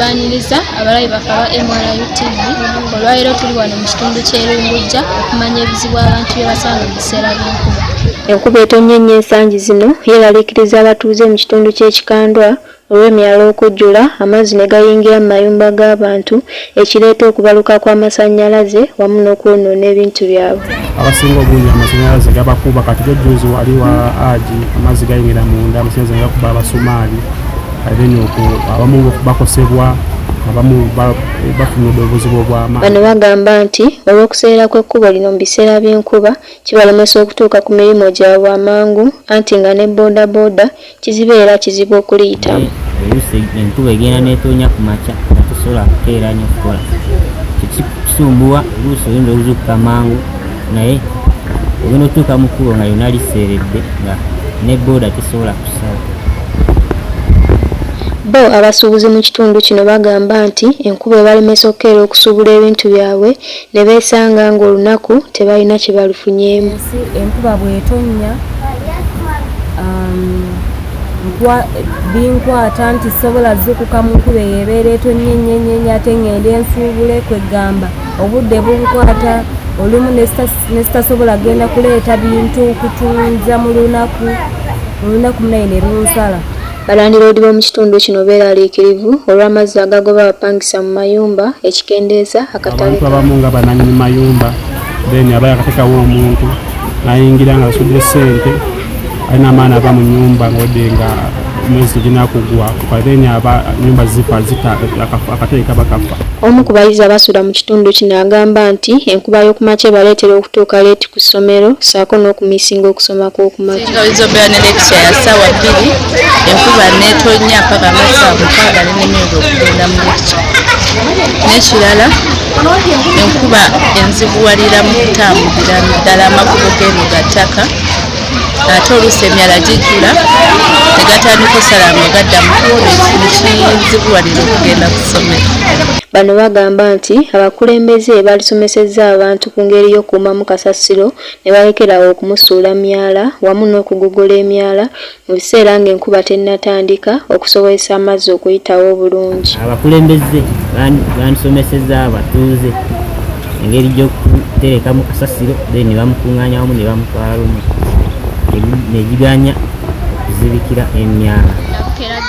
Tubaaniriza abalabi baffe aba MRU TV. Olwaleero tuli wano mu kitundu ky'e Lungujja okumanya ebizibu abantu bye basanga mu biseera by'enkuba. Enkuba etonnya ennyo ensangi zino yeeraliikiriza abatuuze mu kitundu ky'e Kikandwa olw'emyala okujjula amazzi ne gayingira mu mayumba g'abantu ekireeta okubaluka kw'amasannyalaze wamu n'okwonoona ebintu byabwe. Abasinga obungi amasannyalaze gabakuba. Kati jojjuzi wali wa aji amazzi gayingira munda, amasannyalaze gakuba abasumaali, then okwo abamu bakosebwa, abamu bafuna obuzibu obw'amaanyi. Bano bagamba nti olw'okuseerera kw'ekkubo lino mu biseera by'enkuba kibalemesa okutuuka ku mirimu gyabwe amangu anti nga ne boodabooda kizibeera kizibu okuliyitamu. Oluusi enkuba egenda n'etonya ku makya nga tosobola kukeera nnyo kukola, kikisumbuwa. Oluusi oyinza okuzuukuka mangu naye ogenda otuuka mu kkubo nga lyonna liseeredde nga ne booda tesobola kusala. Bo abasuubuzi mu kitundu kino bagamba nti enkuba ebalemesa okukeera okusuubula ebintu byabwe ne beesanga ng'olunaku tebalina kye balufunyeemu. Ensi enkuba bw'etonnya binkwata nti sobola zuukuka mu nkuba eyo ebeera etonnya ennyo ennyo ennyo ate ngende nsuubule. Kwegamba obudde bunkwata olumu ne sitasobola genda kuleeta bintu kutunza mu lunaku, olunaku munaye ne lunsala. Balandiroodi b'omu kitundu kino beeraliikirivu olw'amazzi agagoba abapangisa mu mayumba ekikendeeza akatale Abantu abamu nga bananyini mayumba, then aba yakateekawo omuntu nayingira nga asudde ssente, alina amaana ava mu nyumba ngaodde nga omwezi teginakugwa, then aba nyumba zifa zita akatale kaba kafa. Omu ku bayizi abasula mu kitundu kino agamba nti enkuba y'okumakya ebaleetera okutuuka leeti ku ssomero ssaako n'okumisinga okusoma kw'okumakya. Singa oyinza obeera ne lecture ya ssaawa 2, enkuba neetonya paka nga ssaawa 6 nenemererwa okugenda mu lecture. N'ekirala, enkuba enzibuwalira mu kutambulira ddala, amakubo g'eno ga ttaka ate oluusi emyala gijjula tegatandika osala nga gadda mu kkubo nekinzibuwalira okugenda ku ssomero. Bano bagamba nti abakulembeze balisomesezza abantu ku ngeri y'okukuumamu kasasiro ne balekerawo okumusuula myala wamu n'okugogola emyala mu biseera ng'enkuba tennatandika okusobozesa amazzi okuyitawo obulungi. Abakulembeze bandisomesezza abatuuze engeri gy'okuterekamu kasasiro, then ne bamukuŋŋaanya wamu ne bamutwala lumu negiganya okuzibikira emyala. Nabukeera.